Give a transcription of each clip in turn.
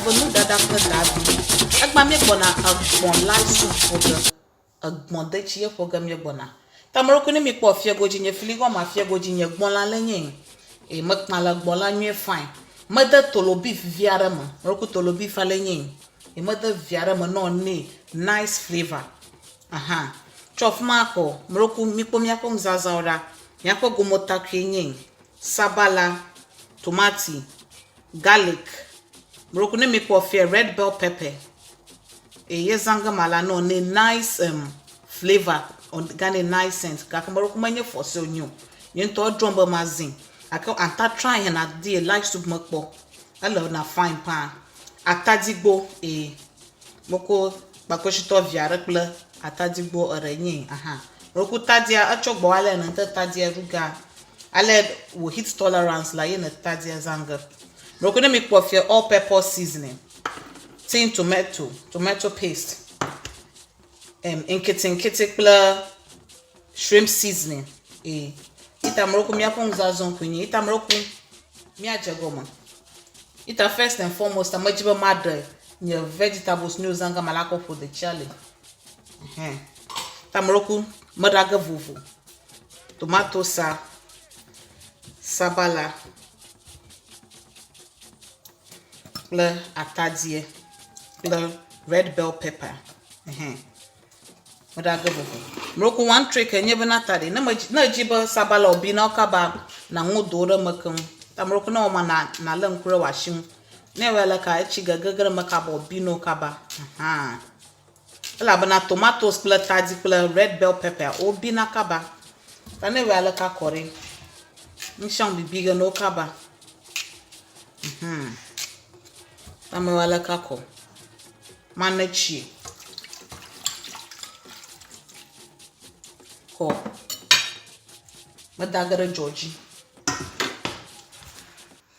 ƒe nuɖaɖa ƒe davi. Egbea míegbɔna egbɔ̃ light soup ƒo ge. Egbɔ̃ detsi ye ƒo ge míegbɔna. Tameɖokui ne mikpɔ fiagodzi nye fli gɔme afiagodzi nye gbɔ̃ la le nye eye mekpã le gbɔ̃ la nyuie fine. Mede tolo beef vi aɖe me. Meɖoku tolo beef ale nye eye mede vi aɖe me nɔ nɛ nice flavour. Aha. Tsɔ fima kɔ meɖoku mikpɔ míaƒe nuzazãwo ɖa. Míaƒe gomotakui nye sabala, tomati, garlic. Meɖoku ne mikpɔ fia red bell pepper. Eye zã ge mala nɔ ne nice um, flavor gane nice scent gake meɖoku menye fɔsi wònye o. Nye ŋutɔ edrom be mazĩ gake anta try hɛn adi light soup mekpɔ. Ele na fine paa. Atadigbo ee meko kpakpeshitɔ vi aɖe kple atadigbo eɖe nye aha. Meɖoku tadia etsɔ gbɔ ale ne ŋte tadia ɖu ga ale wò heat tolerance la ye ne tadia zã ge. Meɖoku ne mikpɔ fia all purpose seasoning. tin tomato, tomato paste, um, nketenkete kple shrimp seasoning. Ee, ita mroku míaƒe nuzazɔ koe nye. Ita mroku míadze gɔme. Ita first and foremost, medzi be maɖe nye vegetables ne wozã gama la kɔ ƒo detsia le. Ɛhɛn. Ta mroku meɖa ge vovo. Tomato sa, sabala, kple atadie kple red bell pepper. Ɛhɛn. Meɖa ge vovo. Mlɔku one trick enye be na ta ɖi. Ne me ne edzi be sabala wòbi na wo kaba nàŋu do ɖe eme keŋ. Ta mlɔku ne wɔma na nalé ŋku ɖe wò asi ŋu. Ne ewɔe aleka etsi gege ge ɖe eme kaba wòbi na wo kaba. Ahan. Elabena tomatoes kple tadi kple red bell pepper wobina kaba. Ta ne ewɔe aleka kɔ ɖi. Ŋusẽ bibi ge na wo kaba. Mhm. Amewo aleke akɔ? Mane tsi. Kɔ. Meda ge ɖe dzo dzi.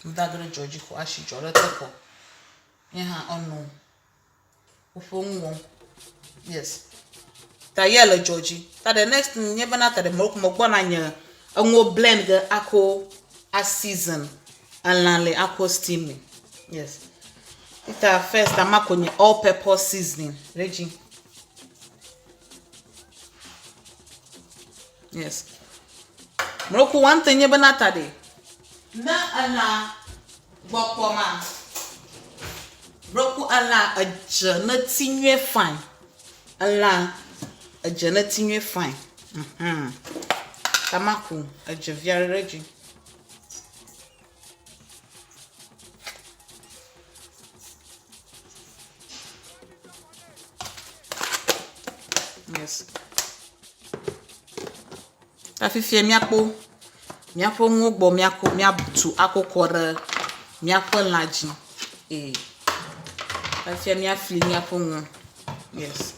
Meda ge ɖe dzo dzi kɔ asi dzɔ ɖe te kɔ. Nye hã eno. Woƒe nu wɔm. Yes. Ta ye le dzɔ dzi. Ta the next thing nye bena ta ɖe me megbɔna nye enuwo blend ge ako a season elã le ako steam me. Yes. Ita first ama ko nye all purpose seasoning ɖe dzi. Yes. Mloku one thing nye bena ta ɖe ne elã gbɔkpɔ ma Ɖoku elã edze neti nyuie fine. Elã edze neti nyuie fine. Mhm. Ta maku edze vi aɖe ɖe edzi. Yes. Ta fifia míakpɔ míaƒe nuwo gbɔ míako míatu akokɔ ɖe míaƒe lã dzi. Ee. Fifia míafli míaƒe nuwo. Yes.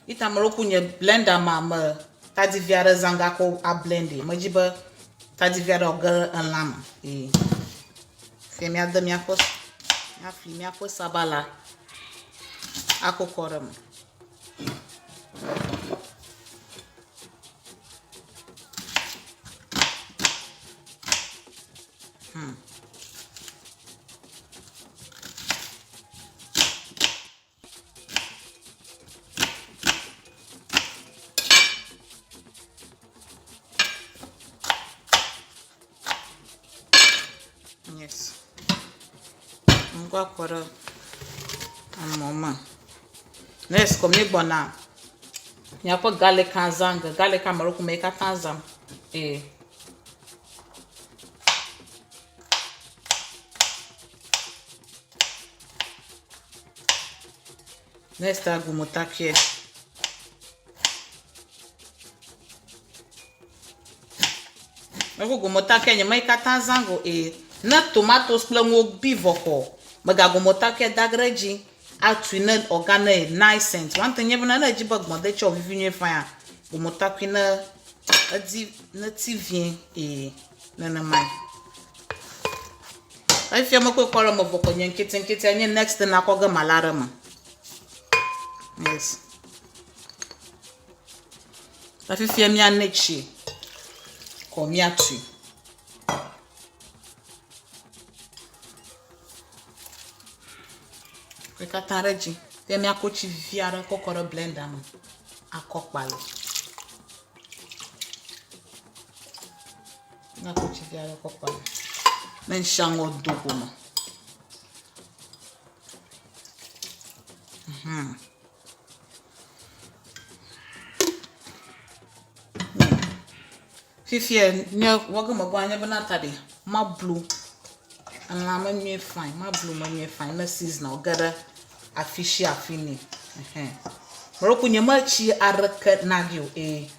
Ita meɖo ku nye blender ma me tadi vi aɖe zã gakɔ ablend. Medzi be tadi vi aɖe wòage ɖe elã me. Ee. Fifia míade míaƒe míafli míaƒe sabala akokɔ ɖe eme. Hmm. Yes. Ŋgɔ akɔ ɖe emɔ me. Next kɔ míegbɔna míaƒe garlic hã zã ge. Garlic ame ɖe ƒome katã zãm. Ee. Next agumotakue. Meƒo gomotake nye me katã zã go ee. Ne tomatoes kple nuwo bi vɔ kɔ, mega gomotake da ge ɖe edzi atui ne wògane nice scent. One thing nye bena ne edzi be gbɔ̃detsi wòvivi nyuie fãa, gomotakui ne edi neti vie ee nenemae. Efia mekɔe kɔ ɖe eme vɔ kɔ nye ŋketeŋketea nye next thing nakɔ ge mala ɖe eme. Yes. Ta fifia míane tsi kɔ míatui. Kɔe katã ɖe edzi. Ye míako tsi vivi aɖe kɔ kɔ ɖe blender me akɔ kpali. Míako tsi vi aɖe kɔ kpali. Ne ŋshia ŋɔ do go me. Mhm. Fifia nye wɔge megbɔ anye bena ta ɖe mablu elã me nyuie fine, mablu me nyuie fine ne season ge ɖe afi sia afi nɛ. Ɛhɛn. Meɖo nye metsi aɖeke na gi o eye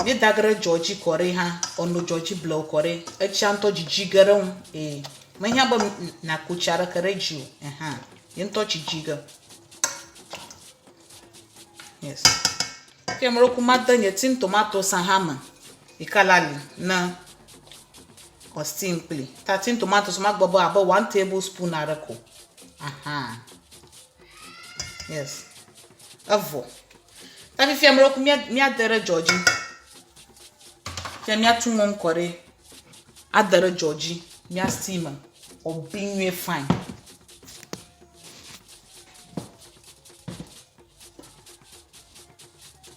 míeda ge ɖe dzɔ dzi kɔ ɖi hã, eno dzɔ dzi blewu kɔ ɖi. Etsia ŋutɔ dzidzi ge ɖe eŋu eye mehiã be nàku tsi aɖeke ɖe edzi o. Ɛhɛn. Ye ŋutɔ dzidzi ge. Yes. Ke meɖo made nye tin tomatoes hã me yi ke le ali ne wɔ steam kpli. Ta tin tomatoes magbɔ be abe one tablespoon aɖe ko. Aha. Yes. Evɔ. Ta fifia meɖo míade ɖe dzɔ dzi. Fifia míatu ŋɔ ŋkɔ ɖe ade ɖe dzɔ dzi mía steam wòbi nyuie fine.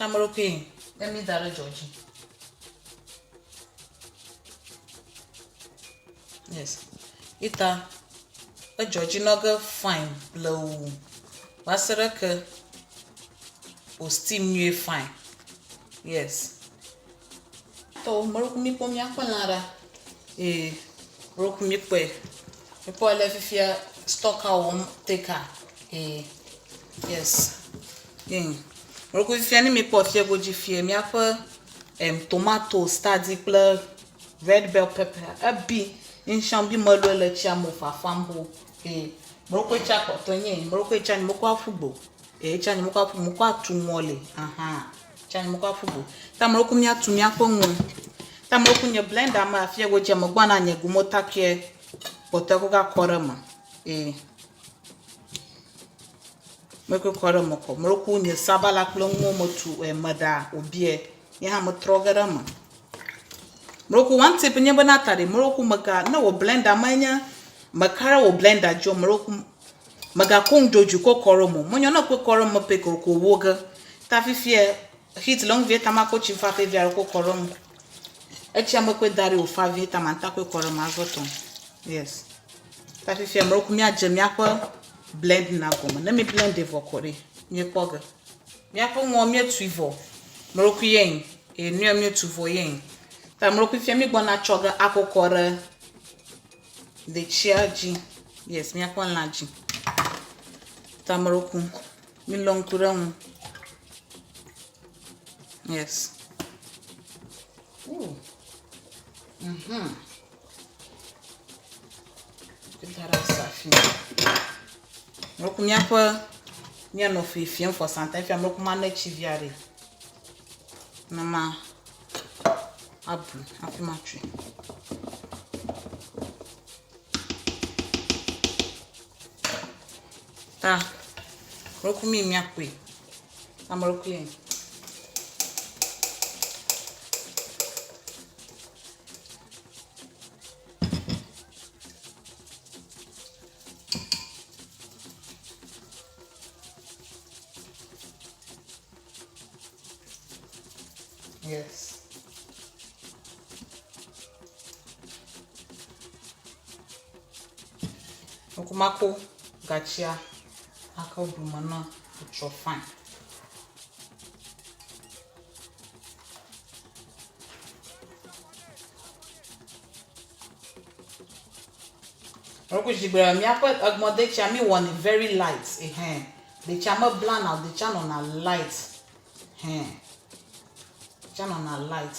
Ame ɖokui ne mi da ɖe dzɔ dzi. Yes. Ita edzɔ dzi nɔ ge fine blewu va se ɖe ke o steam nyuie fine. Yes. Tɔ meɖokui mi kpɔ míaƒe lã ɖa. Ee, meɖokui mi kpɔe. Mikpɔ ale fifia stock a wɔm teka. Ee, yes. Ee, meɖokui fifia ne mikpɔ fia godzi fia míaƒe em tomato tadi kple red bell pepper ebi ŋshian bi melɔe le tsia me fafam bo. Ee, meɖokui tsa kpɔtɔ nye meɖokui tsa nye mekɔ aƒu gbo. Ee, tsa nye mekɔ aƒu mekɔ atu ŋɔ le. Aha. Tsa nye mekɔ aƒu gbo. Ta meɖokui míatu míaƒe ŋu. Ta meɖokui nye blender me afia godzi megbɔna nye gumotakɛ kpɔtɔe ko gakɔ ɖe eme. Ee. Mekɔe kɔ ɖe eme kɔ. Meɖokui nye sabala kple nuwo metu meɖa wòbie. Nye hã metrɔ ge ɖe eme. Meɖokui one tip nye bena ta ɖe meɖokui mega ne wò blender me nye meka ɖe wò blender dzi o meɖokui megako nudzodzoe kɔ kɔ ɖe eme o. Menyo ne ekɔe kɔ ɖe eme pɛ ko ko wò ge. Ta fifia heat le ŋu vie ta makɔ tsi fafe vi aɖe kɔ kɔ ɖe eme. Etsia mekɔe da ɖi wòfa vie ta mata kɔe kɔ ɖe eme azɔ tɔ. Yes. Ta fifia meɖokui míadze míaƒe blend na gɔme. Ne mi blend vɔ kɔ ɖi, míekpɔ ge. Míaƒe ŋua míetui vɔ. Meɖokui ye eye nua míetu vɔ ye. Ta meɖokui fia mígbɔna tsɔ ge akɔkɔ ɖe detsia dzi. Yes, míaƒe lã dzi. Ta meɖokui milɔ ŋku ɖe ŋu. Yes. Ooh. Mhm. Da ɖe asi afi. Meɖokui míaƒe míanɔ fiefiem for some time fia meɖokui mane tsi vi aɖe. Ne ma abu hafi matui. Ta meɖokui mi míakpɔe. Ame ɖokui. Yes. Ŋkumako gatsia ake ʋume na wòtsɔ fine. Ɖokuidzigbe míaƒe egbɔdetsia mi wɔnɛ very light ehɛn. Detsia meblana o, detsia nɔna light hɛn. Detsia nɔna light.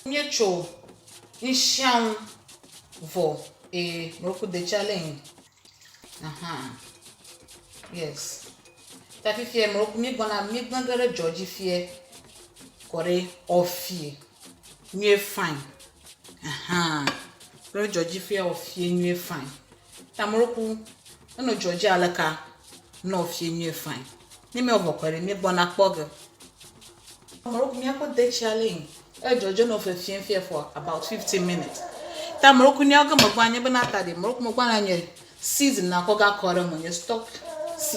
Míetso ŋshiaŋu vɔ eye meku detsia le ŋu. Aha. Yes. Ta fifia me mi gbɔna mi gblẽ ge ɖe dzɔ dzi fie kɔ ɖe ɔfie nyuie fine. Ahan. Ɖe dzɔ dzi fie ɔfie nyuie fine. Ta mɔlũku enɔ dzɔ dzi aleka nɔ fie nyuie fine. Ne mi vɔ kɔ ɖe mi gbɔna kpɔ ge. Mɔlũku míaƒe detsia le yi. Edzɔ dzi nɔ fefiem fie for about 15 minutes. Ta mɔlũku míawo ge megbe anye bena ta ɖe mɔlũku megbe anye season na kɔ gakɔ ɖe me nye stock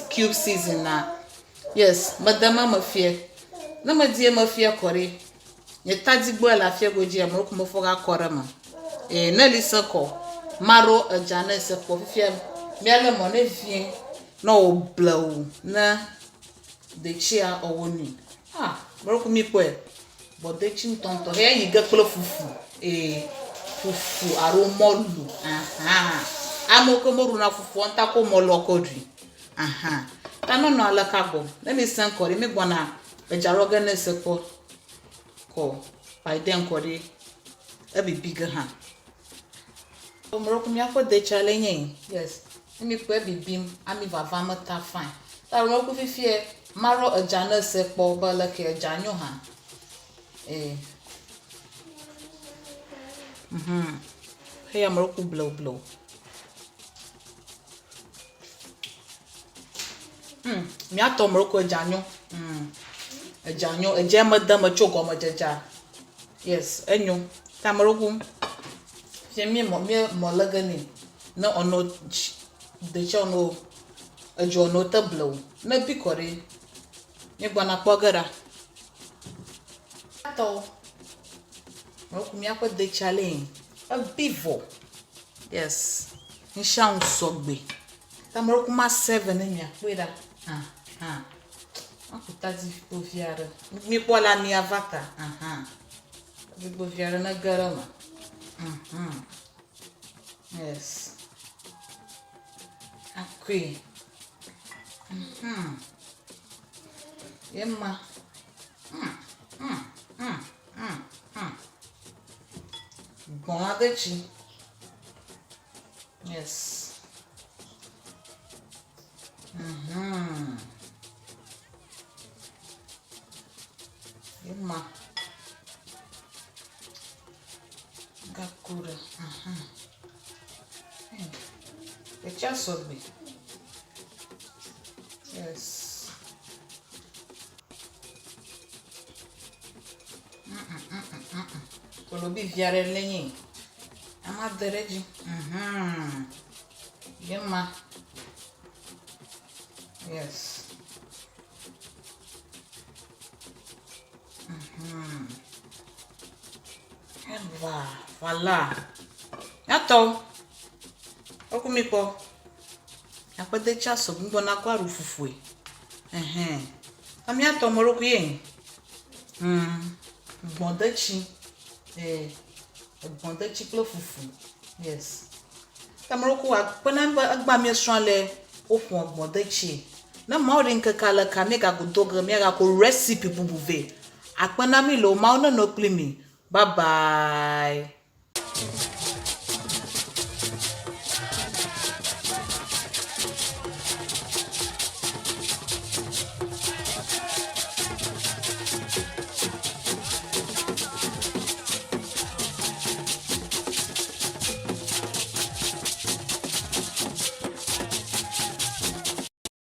cube season na. Yes, mede me me fie. Ne medie me fie kɔ ɖe. Nye tadigboe le afia godzi mɔlũku mefɔ gakɔ ɖe me. Ee, ne li se kɔ. Maɖo edza ne se kpɔ fifia míale mɔ ne vie ne wò blewu ne detsia ɔwɔ nui. Ah, mɔlũku mi kpɔe. Gbɔdetsi ŋutɔŋutɔ. Heya yi ge kple fufu. Ee, fufu alo mɔlu. Aha. Amewo ke meɖuna fufua ŋutɔ ko mɔlua kɔ ɖui. Aha. Ta nɔnɔ aleka gbɔ. Ne mi sẽ kɔ ɖi, mi gbɔna edza lɔ ge ne se kpɔ kɔ by then kɔ ɖi ebibi ge hã. Mɔlũku míaƒe detsia le nye yi. Yes. Ne mi kpɔe bibim, ami vava me ta fine. Ta mɔlũku fifie maɖo edza ne se kpɔ be leke edza nyo hã. Ee. Mhm. Heya mɔlũku blewu blewu. Míatɔ mɔlũku edza nyo. Edza nyo. Edze mede me tso gɔmedzedzea. Yes, enyo. Ta mɔlũku fie mí mɔ mí mɔ le ge nɛ. Ne ɔnɔ tsi detsia ɔnɔ edzo ɔnɔ te blewu. Ne bi kɔ ɖe míegbɔna kpɔ ge ɖa. Míatɔ mɔlũku míaƒe detsia le yi. Ebi vɔ. Yes. Ŋshiaŋu sɔgbe. Ta mɔlũku ma serve ne miakpɔe ɖa. Aha. Maku tadi gbovi aɖe. Mikpɔ le amia va ta. Aha. Tadi gbovi aɖe ne ge ɖe eme. Yes. Akui. Ye ma. Gbɔ̃ detsi. Yes. Ye ma. Gaku ɖe. Etsia sɔgbe. Yes. Kolobi vi aɖe le nyi. Amade ɖe edzi. Ye ma. Yes. Eva, voilà. Míatɔ. Woku mi kpɔ. Míaƒe detsia sɔgbe gbɔna kɔ aɖu fufue. Ɛhɛn. Ta míatɔ mɔlũku ye. Gbɔ̃detsi. Ee, egbɔ̃detsi kple fufu. Yes. Ta mɔlũku akpe na be egbea míesrɔ̃ ale woƒoa gbɔ̃detsie. Ne Mawu ɖe ŋkeke aleka míegago do ge míagako recipe bubu vɛ. Akpe na mí loo Mawu nenɔ kpli mi. Bye bye.